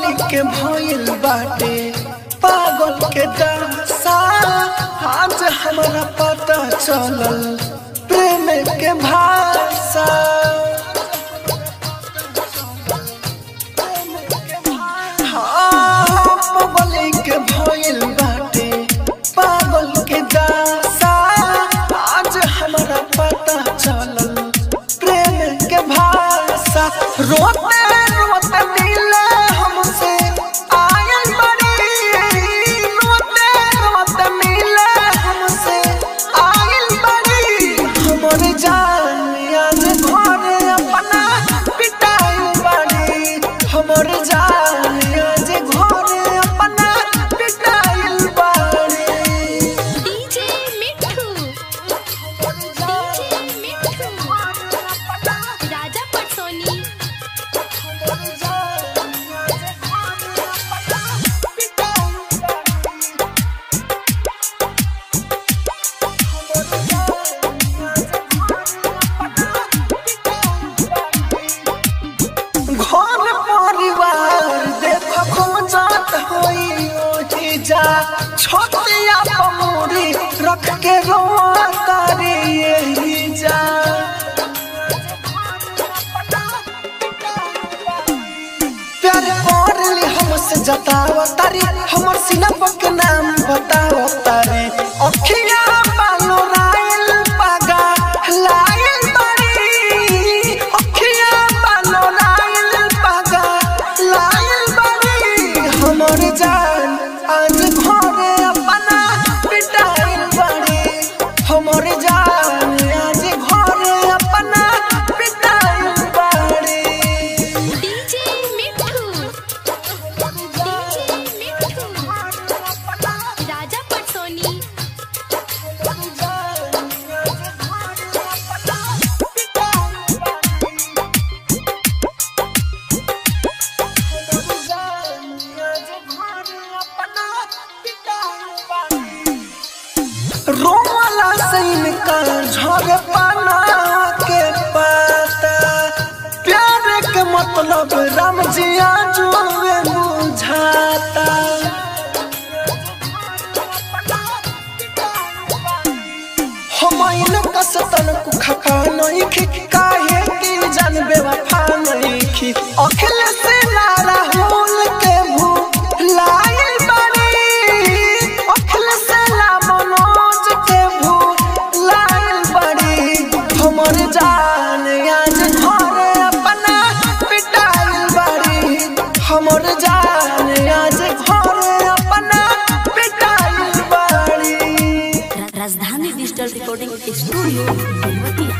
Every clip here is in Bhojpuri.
पगली के भइल बाटे पागल के दशा, आज हमरा पता चलल प्रेम के भाषा। हाँ, पगली के भइल बाटे पागल के दशा, आज हमरा पता चलल प्रेम के भाषा। रोते रोते मिले हमसे आयल बड़ी, रोते रोते मिले हमसे आयल बड़ी। हमर जान आज घरे अपना पिटाइल बड़ी, हमर जान आज घरे अपना पिटाइल बड़ी। डीजे मिठू, डीजे मिठू, राजा पटसोनी। घर परिवार देख खोजत होई ओही जा, छोटिया पमुरी रख के रोआ तारी यही जा। प्यार कर ली हमसे जताव तारी, हमर सीना के नाम बताव तारी। अखिया बालो रायल पागा लायल बारी, अखिया बालो रायल पागा लायल बारी। हमर जान आज घरे अपना पिटाइल बारी, हमर जान आज घरे अपना पिटाइल बारी। डीजे मिठू, डीजे मिठू, राजा पटसोनी। रोवाला से इनका झर पाना के पाता, प्यार के मतलब राम जी आजुए बुझाता। हम इनका सतन को खफा नहीं खी, काहे की जान बेवफा नहीं खी। अखिल से ना राहुल के भूलाइल बारी, अखिल से ना मनोज के भूलाइल बारी। हमर जान आज घरे अपना पिटाइल बारी, हमर जान आज घरे अपना पिटाइल बारी। Rajdhani digital recording studio Belwatiya.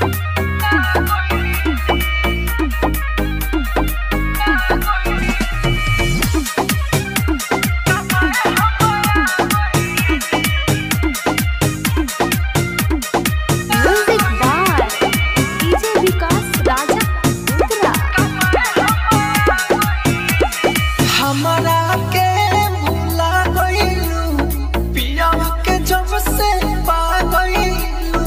Music by DJ Vikas Raja Uttara. हमरा के भुला गइलू पिया के जब से पा गइलू।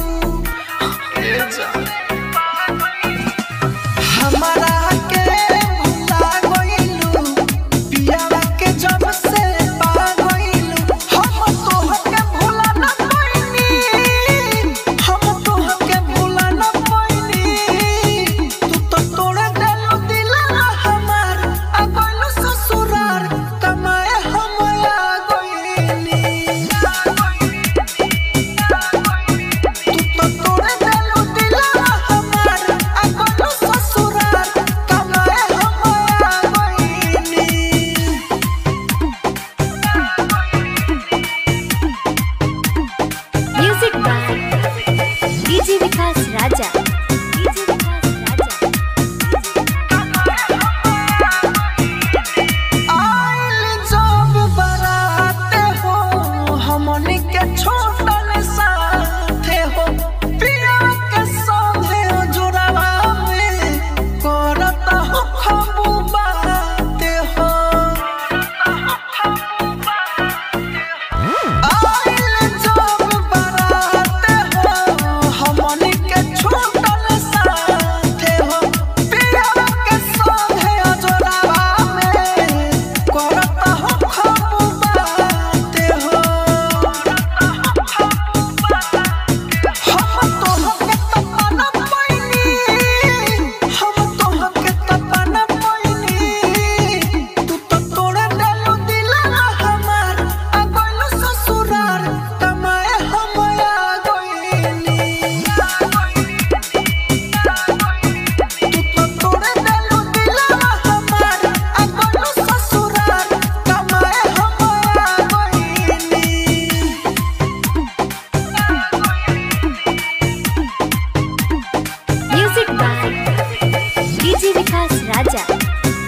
DJ Vikas Raja,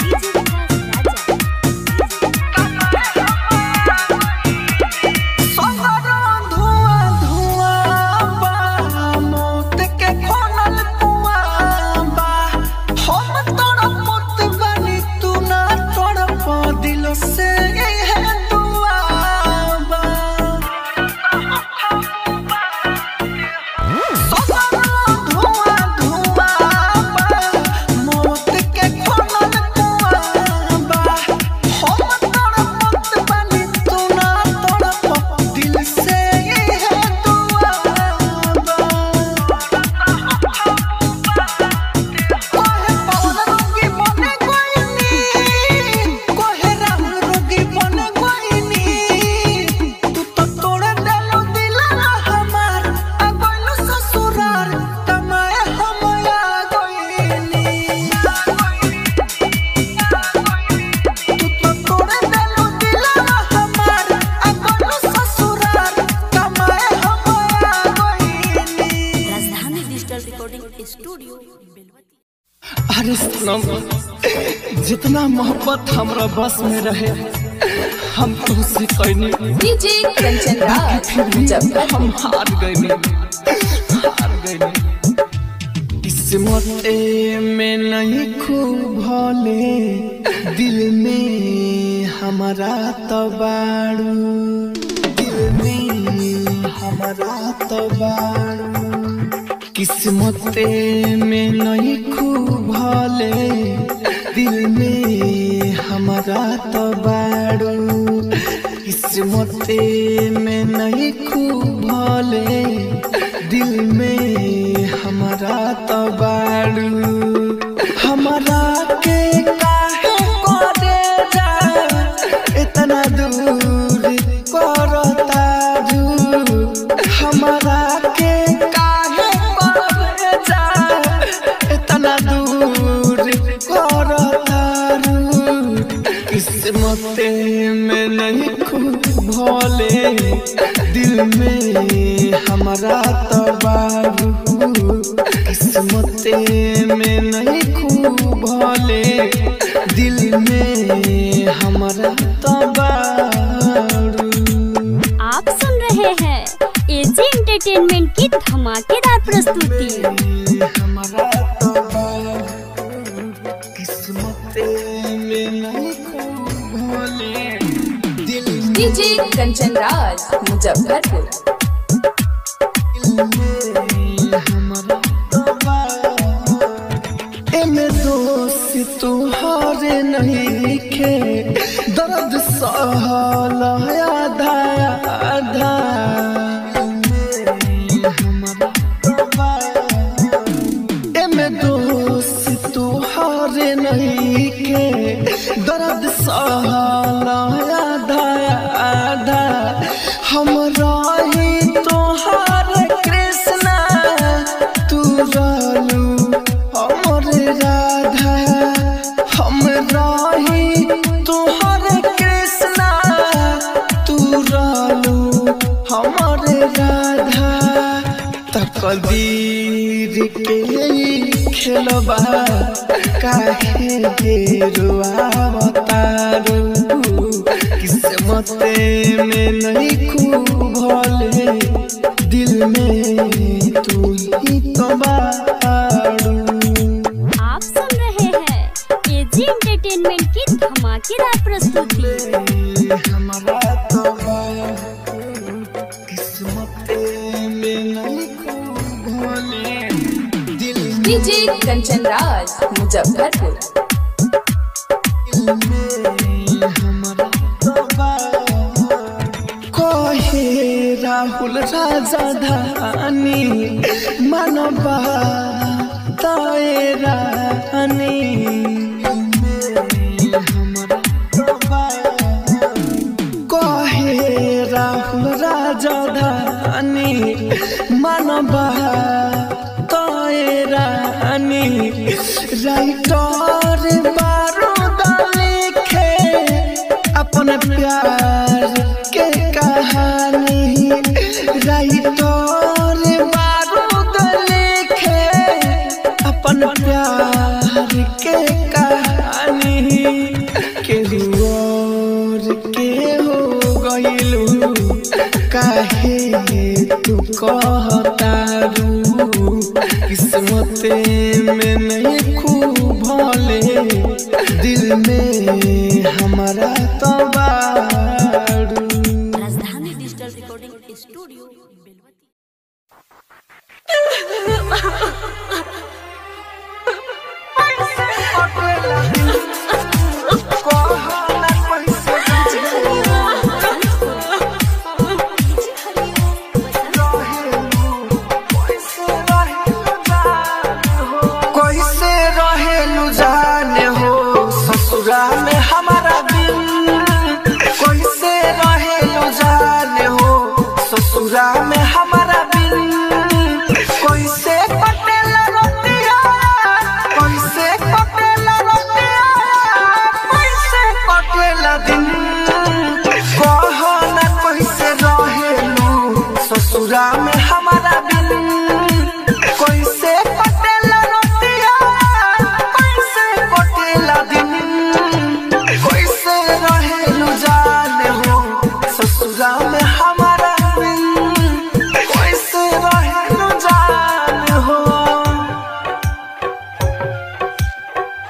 DJ Vikas Raja. धुआं धुआं बा, मौत के खोनल कुआं बा। हम तड़पत बानी तू ना तड़प, दिल से है दुआ बा। धुआं धुआं बा, मौत के खोनल कुआं बा। हम तड़पत बानी तू ना तड़प, दिल से है दुआ बा। कोहे पवन रोगी बने गोइनी, कोहे राहुल रोगी बने गोइनी। तू तो तोड़ देलो दिलवा हमार, आ गइलो ससुरार, कमाए हम आ गइनी। तू तो तोड़ देलो दिलवा हमार, आ गइलो ससुरार, कमाए हम आ गइनी। Rajdhani digital recording studio Belwatiya. अरे सनम, जितना मोहब्बत हमरा बस में रहे हम तुमसे कहनी, डीजे कंचन राज फिर भी मुजफ्फरपुर। हम हार गए, हार गए। किस्मत में नहीं खूब भले, दिल में हमारा तबाड़ू, दिल में हमारा तबाड़ू। किस्मत में नहीं खूब भले, दिल में हमारा तबाड़ू। किस्मत में नहीं खूब भले, दिल में हमारा तबाड़ू। हमारा के काहे करे जा इतना दूर करतारू, हमारा के काहे करे जा इतना दूर करतारू। किस्मत में नहीं खूब भोले, दिल में हमारा तबारू। किस्मत में नहीं खूब भोले, दिल में हमारा तबारू। आप सुन रहे हैं एजी एंटरटेनमेंट की धमाकेदार प्रस्तुति। हमारा तबारू, किस्मत में नहीं खूब भोले, दिल डीजे कंचन राज मुजफ्फरपुर। एमे दोस्त तुहारे नहीं खे, दर्द सहल आधा आधा। एमे दोस्त तुहारे नहीं खे, दर्द सहल आधा आधा। हम रही तोहार कृष्णा, तू रहलू हमर राधा। हम रही तोहर कृष्णा, तू रहलू हमर राधा। तकदीर के खेलबा काहे रुआवतारू। किस्मत में नहीं खूब भोले, दिल में तू ही तो बारू। आप सुन रहे हैं एजी एंटरटेनमेंट की धमाकेदार प्रस्तुति। हमारा तबारू, किस्मत में नहीं खूब भोले, दिल डीजे कंचन राज मुजफ्फरपुर। में हमारा तबारू। कहे राहुल राजा धानी, मानवा ताए रानी। कहे राहुल राजा धानी, मानवा ताए रानी। राइटर बारूद लिखे अपन प्यार के कहानी। राइटर बारूद लिखे अपन प्यार के कहानी केहू और के हो गइलू काहे तू कहतारू किस्मत में नहीं खूब भले दिल में हमारा तो बारू। Rajdhani digital recording studio Belwati. कैसे रहेलू जाने हो ससुरा में हमारा दिल कैसे रहेलू जाने हो ससुरा में हमारा दिल कैसे कटेला रतिया कैसे कटेला रतिया कैसे कटेला दिन कहना कैसे रहेलू ससुरा में हमारा दिल कैसे कटेला रतिया कैसे कटेला दिन कैसे रहेलू जाने हो ससुरा में हमारा बिन कैसे रहेलू जाने हो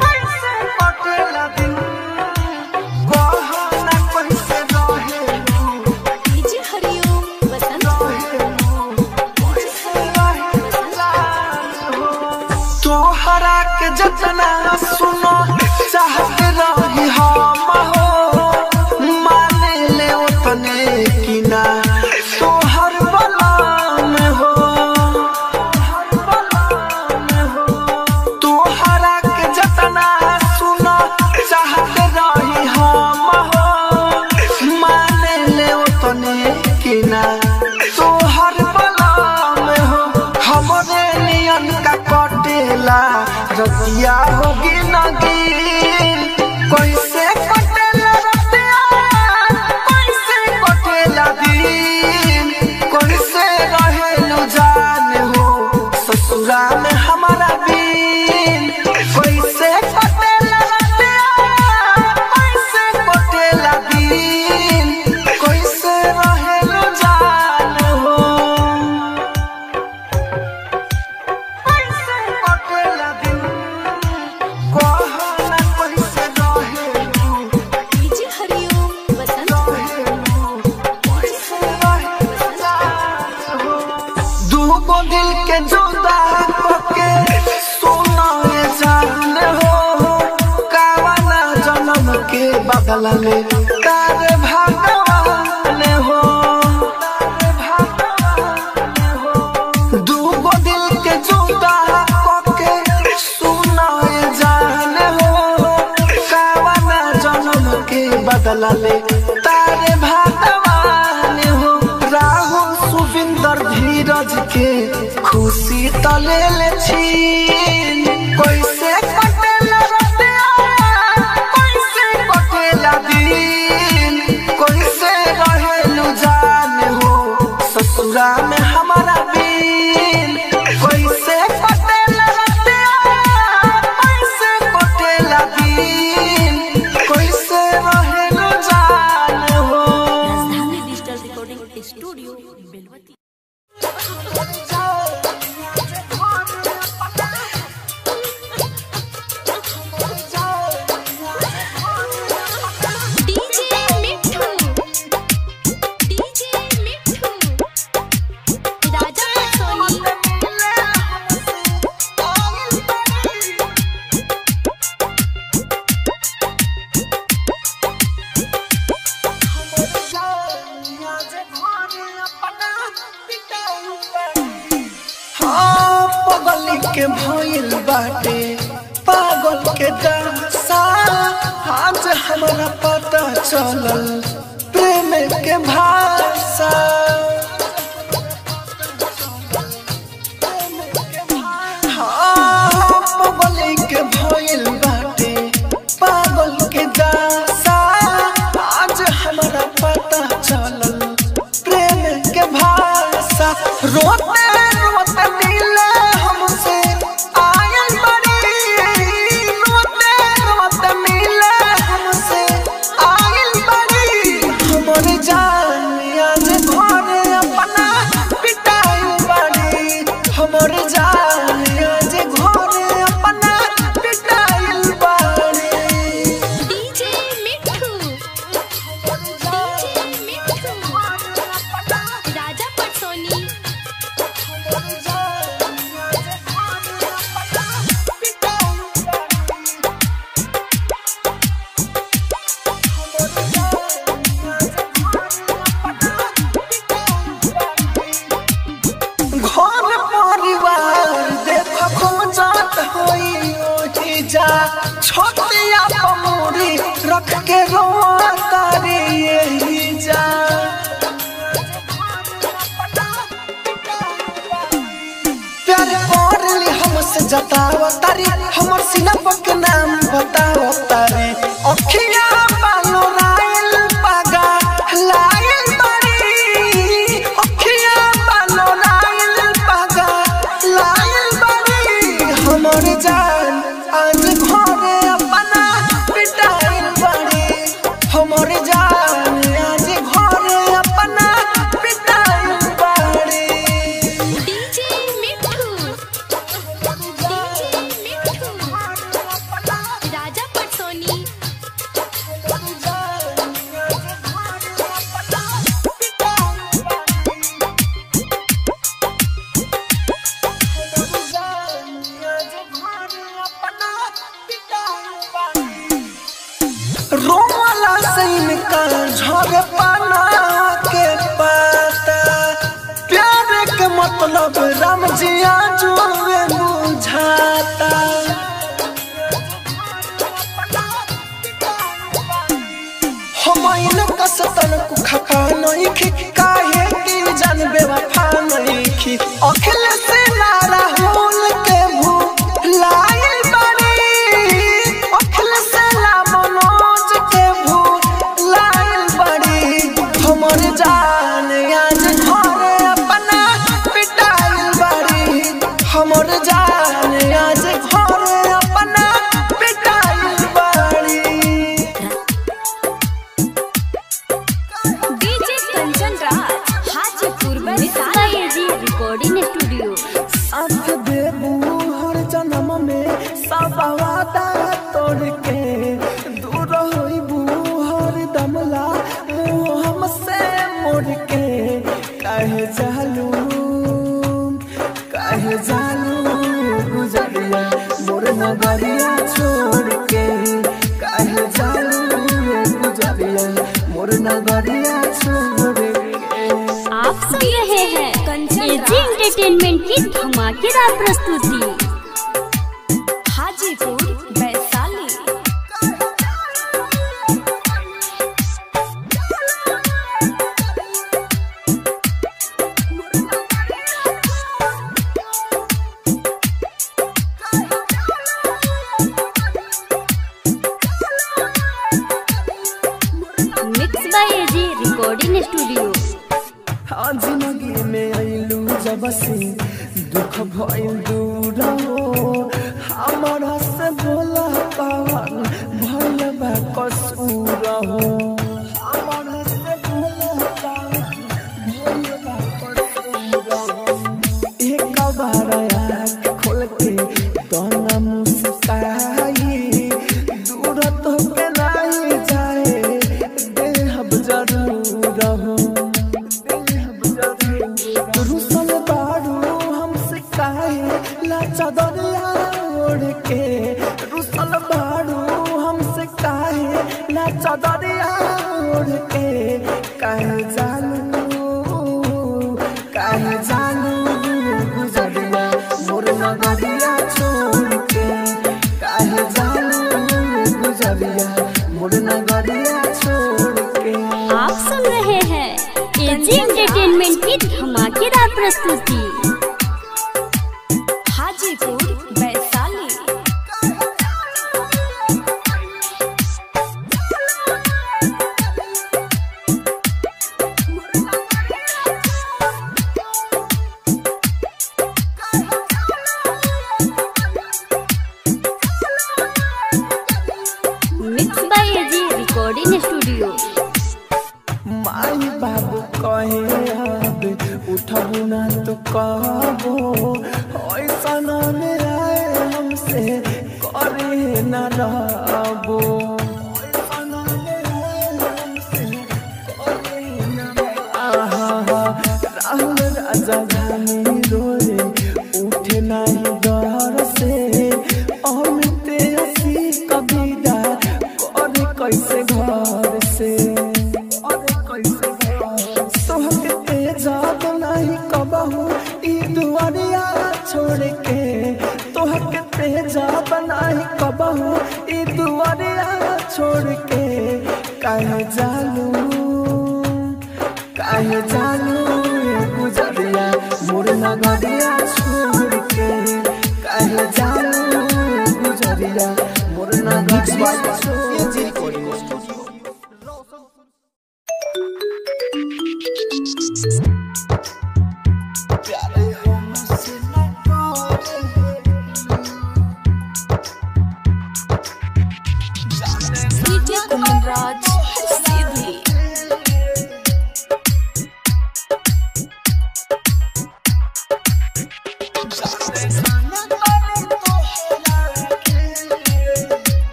कैसे कटेला दिन कहना कैसे रहेलू डीजे हरिओम बसंत तोहरा के जतना सुनो चाहते रही हम हो माने ले उतने की ना तोहर बलाम हो तोहरा के जतना सुनो चाहते रही हम हो माने ले उतने की ना तोहर बलाम हो हमरे नियन का कटेला रतिया होगी नगीन कैसे कटेला रतिया कैसे कटेला दिन कैसे रहेलू जाने हो ससुरा में हमारा बिन कैसे कटेला रतिया कैसे कटेला दिन कैसे रहेलू जाने हो कैसे कटेला दिन कहना कैसे रहेलू डीजे हरिओम बसंत दूगो दिल के जुदा होके सुना ये जान हो कावाना जन्म के बदला में तारे भगवान हो दूगो दिल के जुदा होके सुना ये जान हो कावाना जन्म के बदला ले तारे भगवान हो राहुल सुविंदर धीरज के खुशी तले ले छीन कैसे कटेला रतिया कैसे कटेला दिन कैसे रहेलू जाने हो ससुरा में हमारा बिन कैसे कटेला रतिया कैसे कटेला दिन कैसे रहेलू जाने हो। Rajdhani digital recording studio Belwati. DJ Mithu DJ Mithu Raja Soni. हाँ, पगली के भइल बाटे पागल के दशा आज हमरा पता चलल प्रेम के भाषा हाँ, पगली के भइल बाटे पागल के दशा आज हमरा पता चलल प्रेम के भाषा रोते रोते मिले हमसे आयल बड़ी रोते के रोआ तारी यही जा। प्यार कर ली हमसे जतावा तारी, हमर सीना के नाम बतावा तारी। अखिया बालो रायल पागा लायल बारी, अखिया बालो रायल पागा लायल बारी। हमर जान आज घरे अपना पिटाइल बारी, हमर जान आज घरे अपना पिटाइल बारी। डीजे मिठू, डीजे मिठू, राजा पटसोनी। रोला से इनका झर पाना के पाता, प्यार के मतलब राम जी आजुए बुझाता। हम इनका सतन को खफा नहीं खी, काहे की जान बेवफा नहीं खी। अखिल से ना राहुल के भूलाइल बारी, अखिल से ना मनोज के भूलाइल बारी। हमर जान आज घरे अपना पिटाइल बारी, हमर जान आज घरे अपना पिटाइल बारी। DJ Kanchan Raj, Hajipur mix Vaishali. By AG recording studio. साथ देबू हर जन्म में सब वादा तोड़ के, दूर होइबू हर दमला मुँह हमसे मोड़ के। काहे जालू, काहे जालू गुजरिया मोर नगरिया छोड़ के, काहे जालू गुजरिया मोर नगरिया छोड़ के। आप सुन रहे हैं कंचन एजी राज, एंटरटेनमेंट की धमाकेदार प्रस्तुति। Hajipur Vaishali. Mix by AG recording studio. हाँ जिंदगी में आइलू जब से दुख भइल दूर हो, हमारा से बोला कवन भइल बा कसूर हो। हमारा से बोला कवन भइल बा कसूर हो। एक बार आँख खोल के दोना मुस्काई, दूर तो के नहीं जाए देहब जरूर हो। रुसल बारू हमसे काहे लाचा दरिया ओढ़ के, रुसल बारू हमसे काहे लाचा दरिया ओढ़ के। काहे जालू, काहे जालू गुजरिया मोर नगरिया छोड़ के, काहे जालू गुजरिया मोर नगरिया छोड़ के। आप सुन रहे हैं एजी एंटरटेनमेंट की धमाकेदार प्रस्तुति। Hajipur Vaishali. Mix by AG recording studio. माई बाबू कहे अब उठबू ना तो कहबो, ऐसा ना मेरा हमसे करे ना रहबो। ऐसा ना मेरा हमसे करे ना आहा। राहुल राजा धानी रोए उठे नहीं डर से, अमित हसी कविता करे कैसे घर से। तोहके जाब नहीं कबहू ई दुआरिया छोड़ के, तोहके जाब नहीं कबहू ई दुआरिया छोड़ के। काहे जालू, काहे जालू ए गुजरिया मोर नगरिया छोड़ के, काहे जालू ए गुजरिया मोर नगरिया छोड़ के।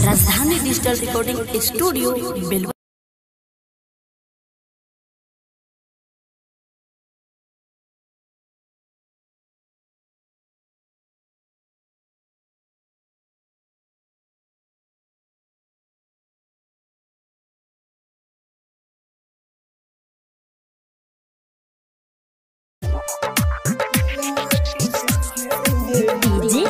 Rajdhani digital recording studio Belwa. DJ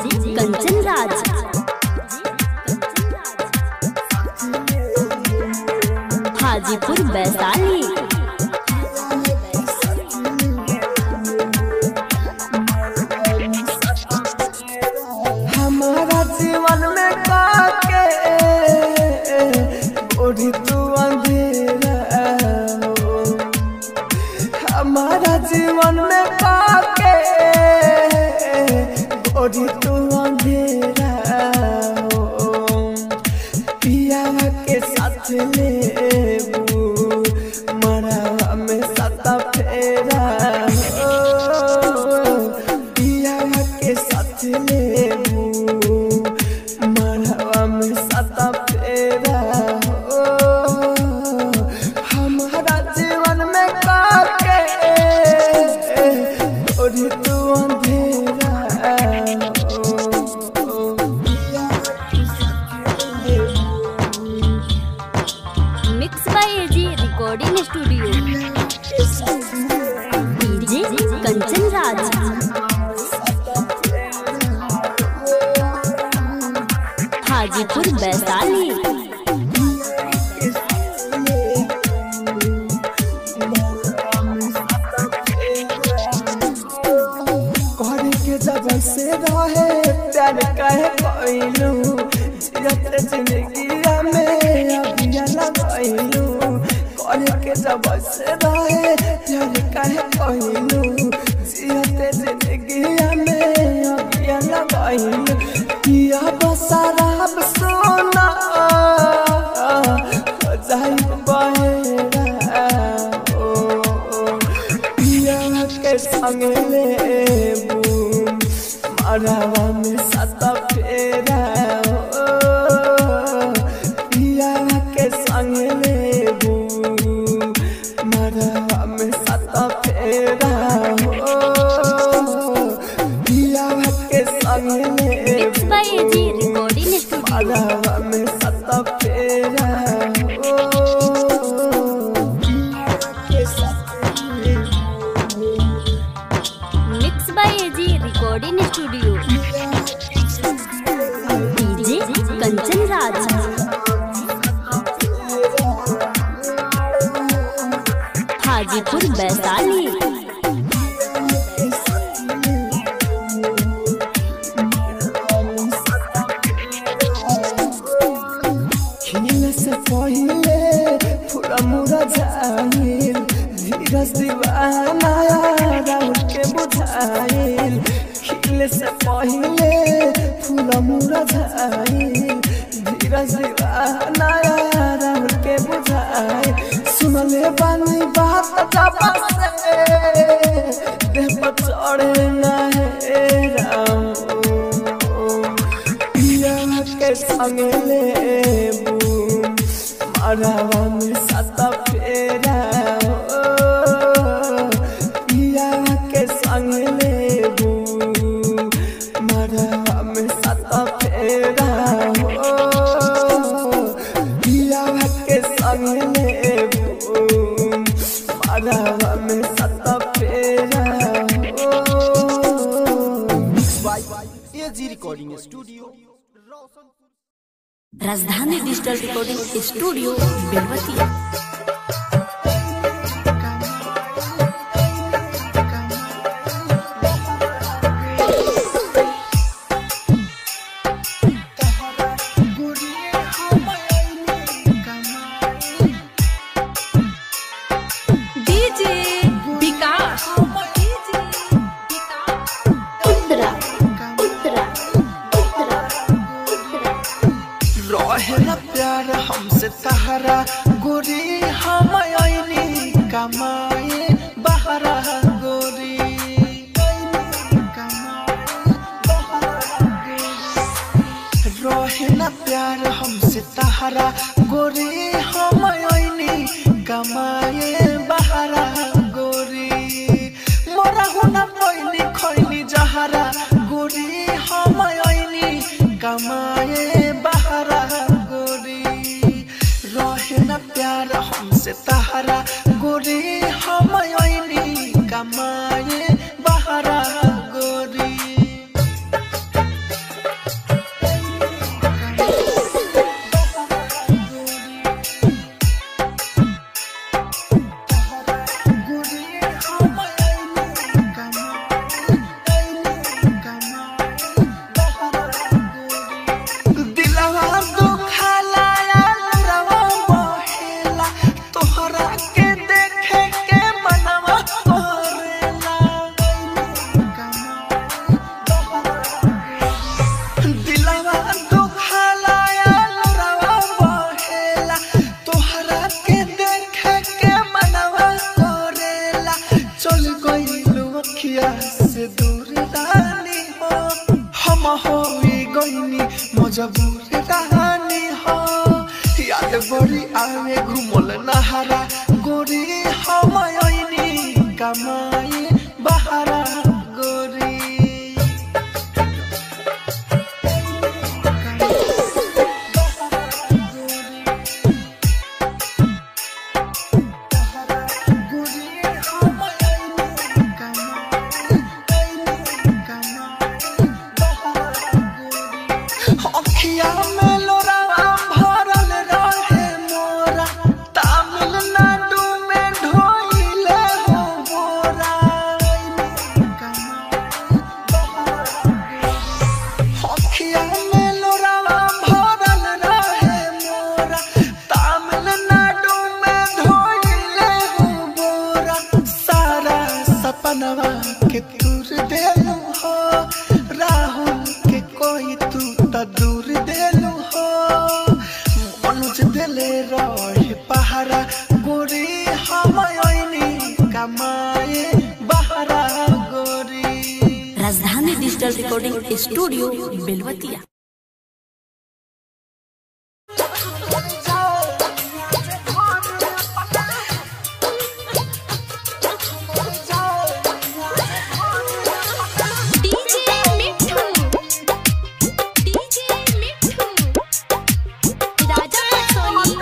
Mix by AG recording studio. DJ Kanchan Raj, Hajipur Vaishali. करे के जब से रहे प्यार काहे कइलू, जियत जिंदगिया में अबिया लगइलू। करे के जब से रहे प्यार काहे कइलू, जियत जिंदगिया में अबिया लगइलू। पिया बसराब सोना हो जाई बहेरा ओ, पिया के संग लेबू मरवा में सत फेरा ओ, पिया के संग लेबू मरवा में सत फेरा ओ, पिया के संग mix by AG लेबू रिकॉर्डिंग स्टूडियो। मरवा में सत फेरा ओ, पिया के संग लेबू। Mix by AG recording studio. DJ Kanchan Raj, Hajipur Vaishali. खिले से पहिले पूरा मुरा जाइल, धीरज दीवाना राहुल के बुझाइल। खिले से पहिले पूरा मुरा जाइल, धीरज दीवाना राहुल के बुझाइल। सुनले बानी बात जाबा से देह पर चढ़े ना हे राम, पिया के संग लेबू मरवा में सत फेरा ओ, पिया के संग लेबू मरवा में सत फेरा ओ, पिया के संग लेबू मरवा में सत फेरा ओ। Mix by AG recording studio. Rajdhani digital recording studio Belwatiya. DJ Vikas, Uttara Uttara Uttara Uttara. रहे न प्यार हमसे तहरा गोरी, हम आईनी कमाए बहरा गोरी। रहे न प्यार हमसे तहरा गोरी, हम आईनी कमाए बहरा गोरी। मोरा हुना पैनी खैनी जहरा गोरी, हम आईनी कमाए बहरा गोरी। रहे न प्यार हमसे तहरा गोरी, हम आईनी कमाए बहरा गोरी। दिलवा दुखाला रवा बहेला, तोहरा के देखे के मनवा करेला। दिलवा दुखाला रवा बहेला, तोहरा के देखे के मनवा करेला। चल गइलू अखिया से दूर रानी हो, हम होई गइनी मजबूर रानी हो। याद बड़ी आवे घुमल नहारा गोरी, हम आईनी कमाई बहारा गोरी। Rajdhani digital recording studio Belwatiya. DJ Mithu, DJ Mithu, Raja Soni.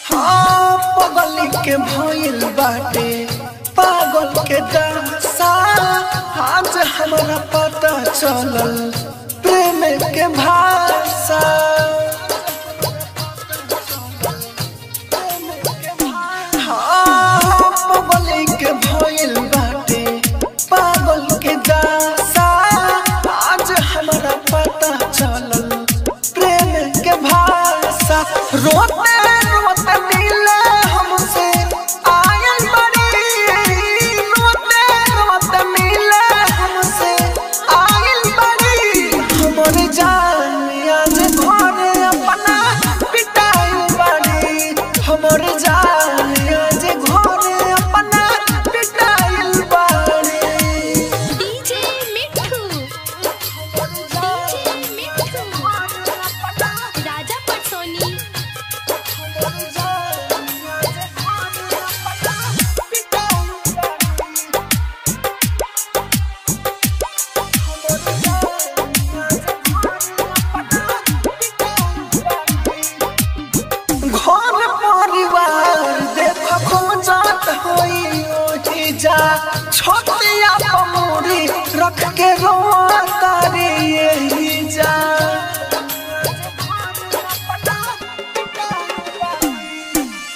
हाँ, पगली के भइल बाटे पागल के दशा, आज हमरा पता चलल प्रेम के भाषा। हाँ, पगली के भइल बाटे पागल के दशा, आज हमरा पता चलल प्रेम के भाषा। रोते रोते मिले हमसे आयल बड़ी, रोते रोते मिले हमसे आयल बड़ी। हमर जान आज घर अपना पिटाइल बड़ी, हमर जान आज घर अपना पिटाइल बड़ी। डीजे मिठू, डीजे मिठू, राजा पटसोनी। घर परिवार देख खोजत होई ओही जा, छोटिया पमोरी रख के रोआ तारी यही जा।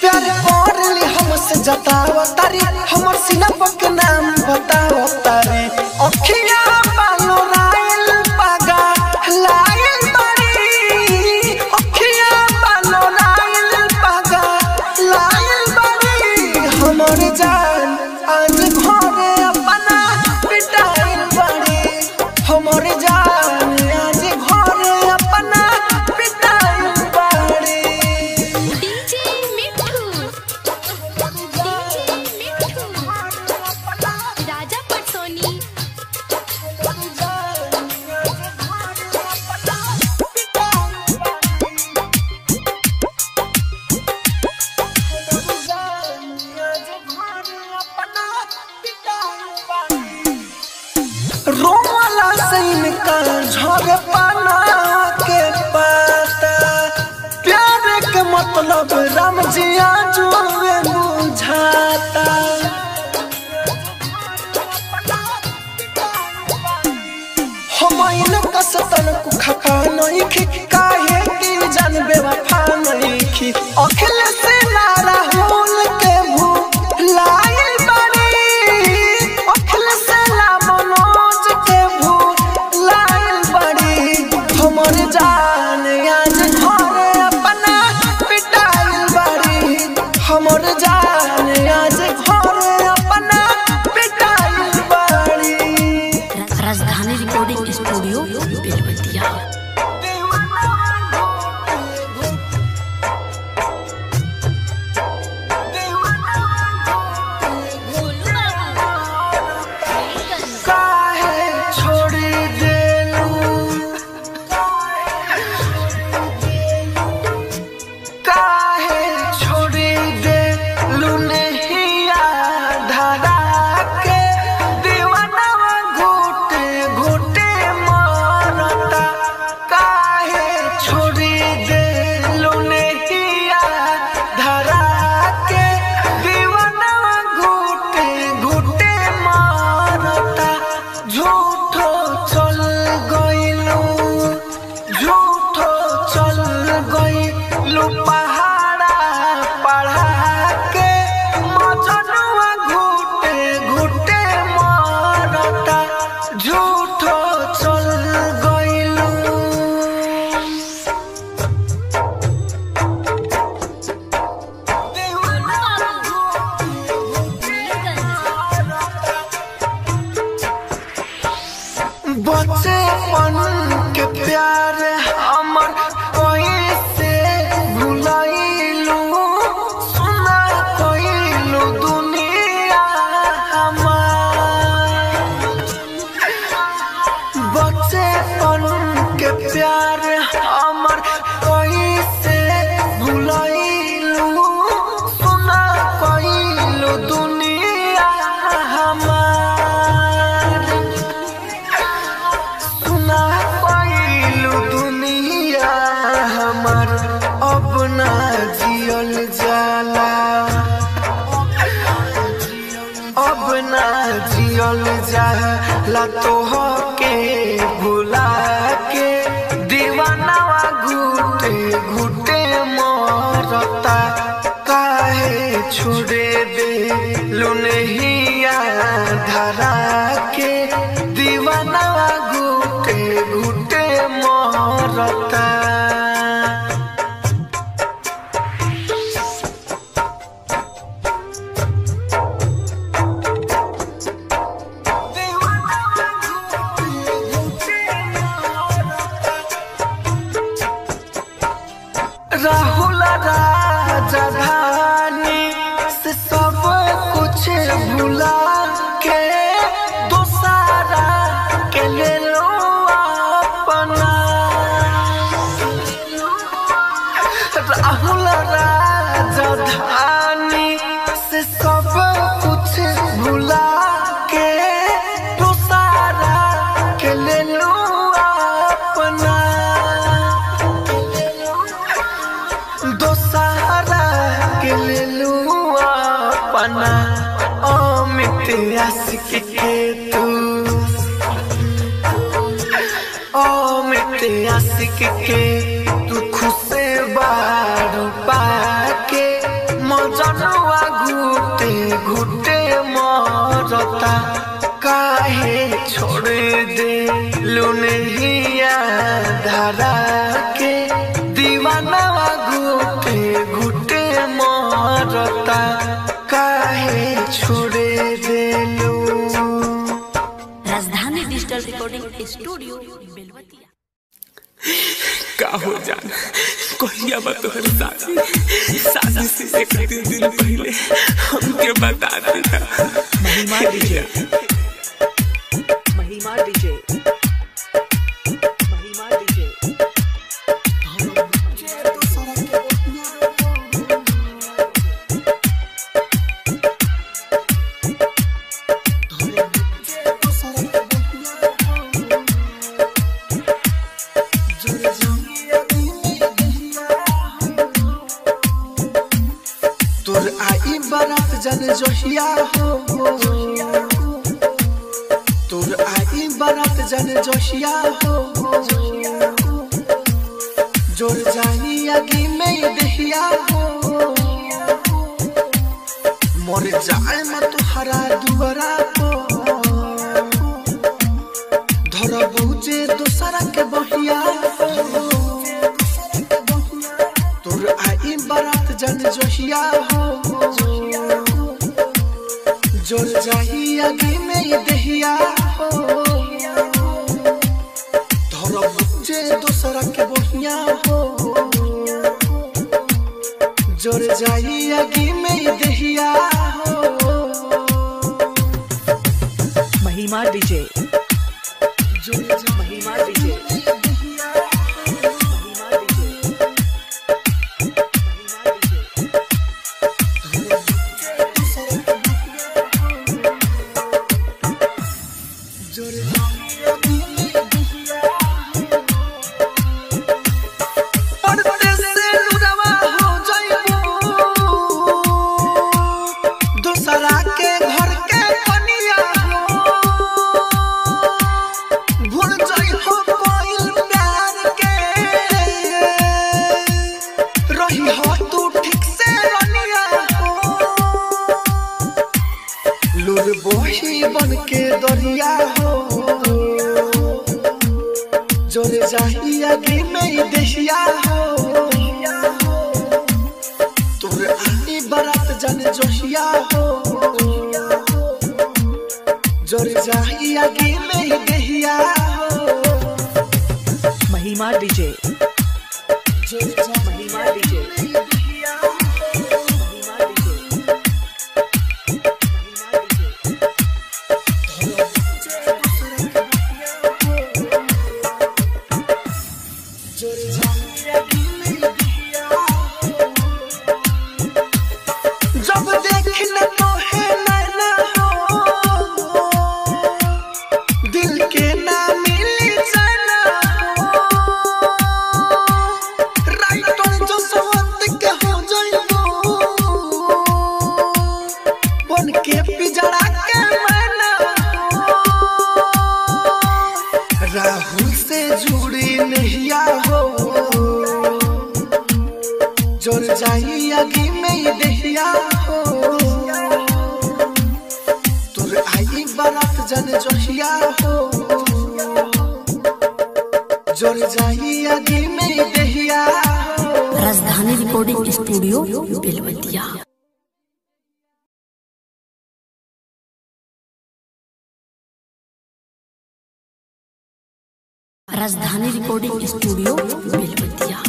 प्यार कर ली हमसे जताव तारी, हमर सीना के नाम बताव तारी। अखिया बालो रायल पागा लायल बारी, अखिया बालो रायल पागा लायल बारी। हमर जान आज घरे अपना पिटाइल बारी, हमर जान आज घरे अपना पिटाइल बारी। डीजे मिठू, डीजे मिठू, राजा पटसोनी। रोवाला से इनका झड़ पाना के पाता, प्यार के मतलब राम जिया जो बुझाता। हम इनका सतन को खफा नहीं खी, काहे की जान बेवफा नहीं खी। अखिल से ना राहुल के भूलाइल बारी, अखिल से ना मनोज के भूलाइल बारी। हमर जान आज घरे अपना पिटाइल बारी, हमर जान आज घरे अपना पिटाइल बारी। Rajdhani recording studio Belwatiya. Golu Babu, काहे छोड़ देलू, काहे छोड़ देलू नहिया धरा के, दीवानवा घुटे घुटे मरता। बचपन के प्यार हमर कैसे भुलाइलू सुना कइलू दुनिया हमार। बचपन के प्यार हमर कैसे भुलाइलू सुना कइलू दुनिया हमार। सुना कइलू दुनिया हमार अब ना जियल जाला, अब ना जियल जाला तोहके भुला के। दीवानवा घुटे घुटे मरता काहे छोड़े दे लुनहिया धरा के। दीवानवा घुटे घुटे मरता। राहुल राजधानी से सब कुछ भुला के दोसारा के ले लो अपना। राहुल राजधानी से सब कुछ भुला के दोसारा के ले लो अपना। दोसारा के ले लू अपना। अमित आशिक के तू, अमित आशिक के तू खुशे बारू पाके। मजनुआ घुटे घुटे मरता काहे छोड़ दे लुनहिया धरा के। दीवानवा घुटे घुटे मरता काहे छोड़े देलू। Rajdhani digital recording studio Belwatiya. का हो जान कहिया बा तोहर शादी, शादी से एक दिन दिन पहले हमके बता दिया। Mahima DJ, Mahima DJ, Mahima DJ. तोर आई बारात जन जोहिया हो, तोर आई बारात जन जोहिया हो। जोर जानी आगी में दहिया हो, मोर जाए मत हरा दुआरा को। धर बुझे दोसरा के बहिया हो, तोर आई बारात जन जोहिया हो। जोर जाही आगी में दहिया हो, धर बुझे दोसरा के बहिया हो। जोर जाही आगी में दहिया हो। Mahima DJ, Mahima DJ, Mahima DJ, Mahima DJ. पड़ते से लुरवा हो जाइबू दोसरा के घर के कनिया हो। भूल जाइहो कोइल प्यार के, रही हो तू ठीक से रनिया हो। लुर बोही बन के दरिया हो, जोर जाही आगे में देहिया हो। तोर आई बारात जन जोहिया हो, जोर जाही आगे में देहिया हो। Mahima DJ, Mahima DJ, Mahima DJ, Mahima DJ. जब देखने तो है नैना हो, दिल के ना मिली चैना हो। राइटर जो सवंत के हो जाइबो, बन के पिजड़ा के मैना हो। राहुल से जुड़ी नहिया हो, जल जाई आगी में ये दहिया हो। तोर आई बारात जन जहिया हो, जल जाई आगी में ये दहिया हो। Rajdhani recording studio Belwatiya. Rajdhani recording studio Belwatiya.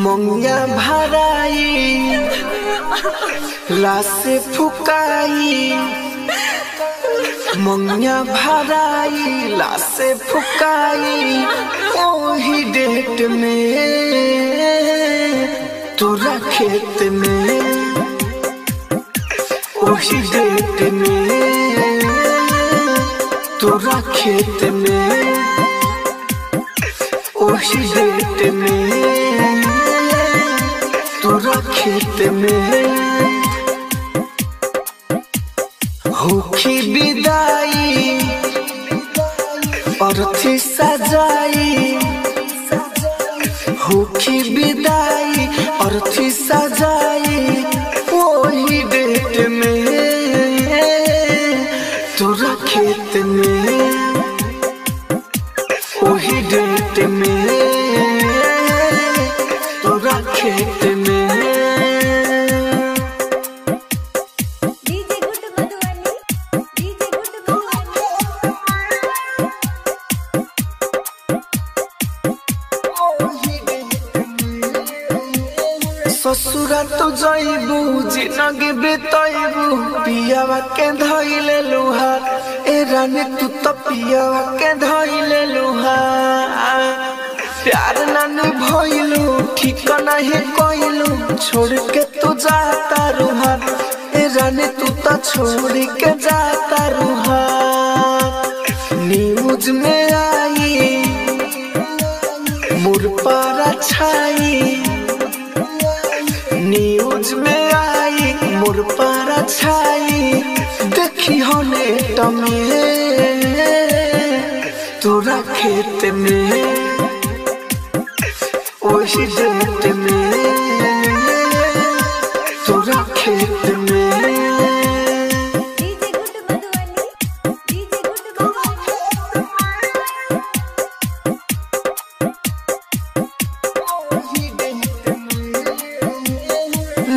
मंगिया भराई लाश फुकाई, मंगिया भराई लाश फुकाई ओही डेट में तोरा खेत में, ओही डेट में तोरा खेत में, ओही डेट में तोरा खेत में। होखी विदाई अर्थी सजाई, होखी विदाई अर्थी सजाई ओही डेट में तोरा खेत में, ओही डेट में तोरा खेत में। DJ good Madhubani, DJ good Madhubani. ससुरा तो जाइबू जिनगी बिताइबू, पियावा के धइले लुहार ए रानी तू तो पियावा के धइले लुहार। प्यार ना निभइलू ठीक नहीं कइलू, छोड़ के तू जाता रुहार ए रानी तू तो छोड़ के जाता रुहार। न्यूज में आई मुर पर छाई, न्यूज में आई मोर पर छाई, देखी होने में तोरा खेत में, ओही डेट में तोरा खेत में। DJ good Madhubani, DJ good Madhubani.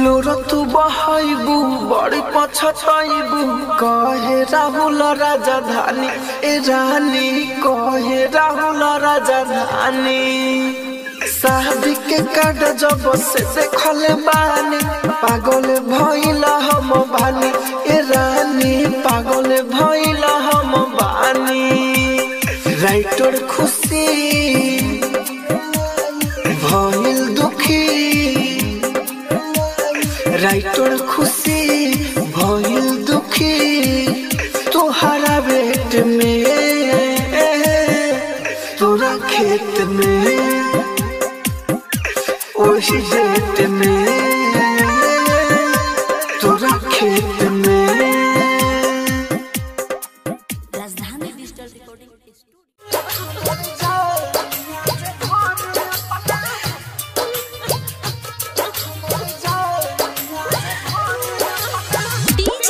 लोर तू बहबू बड़ी पछतबू, कहे राहुल राजधानी ए रानी, कहे राहुल राजधानी। शादी के कार्ड जब से देखले बानी, पागल भइल हम बानी ए रानी, पागल भइल हम बानी। राइटर खुशी भइल दुखी, राइटर खुशी भइल दुखी तोहरा बेट में, तोरा खेत में, ओही डेट में तोरा खेत में। Rajdhani digital recording studio. DJ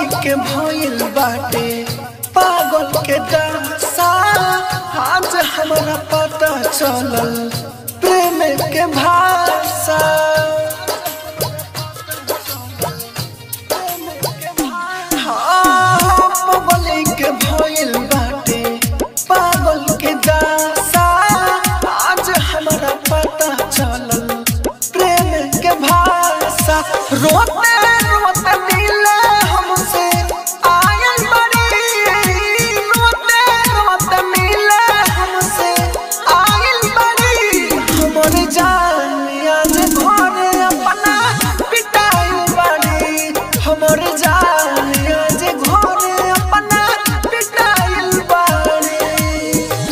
पगली के भइल बाटे पागल के दशा। आज हमरा पता चलल प्रेम के भाषा। हाँ, पगली के भइल बाटे पागल के दशा। आज हमरा पता चलल प्रेम के भाषा। रोते रोते मिले हमसे आयल बड़ी, रोते रोते मिले हमसे आयल बड़ी। हमर जान आज घरे अपना पिटाइल बड़ी, हमर जान आज घरे अपना पिटाइल बड़ी।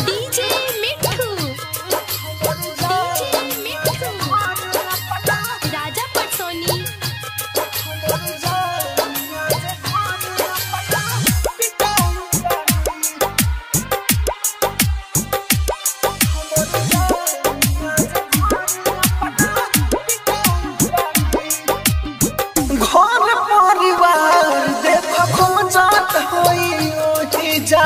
डीजे मिठू, डीजे मिठू, राजा पटसोनी। घर परिवार देख खोजत होई ओही जा,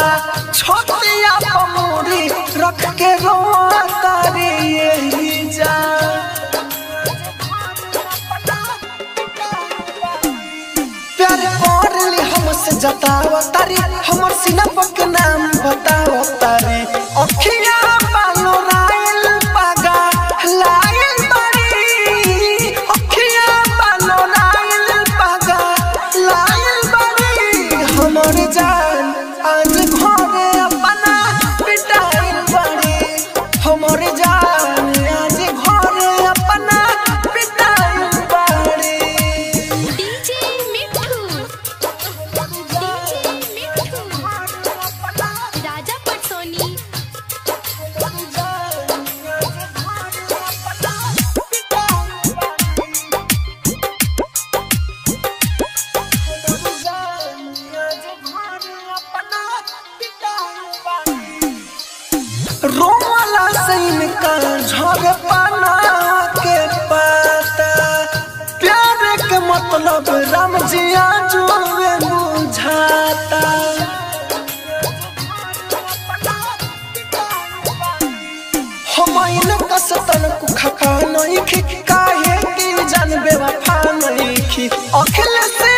छोटिया पमुरी रख के रोआ तारी यही जा। प्यार कर ली हमसे जताव तारी, हमर सीना के नाम बताव तारी। अखिया बालो रायल पागा लायल बारी, अखिया बालो रायल पागा लायल बारी। हमर जान आज घरे अपना पिटाइल बारी, हमर जान आज घरे अपना पिटाइल बारी। डीजे मिठू, डीजे मिठू, राजा पटसोनी। रोवाला से इनका झड़ पाना के पाता, प्यार के मतलब राम जी आजुए बुझाता। हम इनका सतन को खफा नहीं खी, काहे की जान बेवफा नहीं खी। अखिल से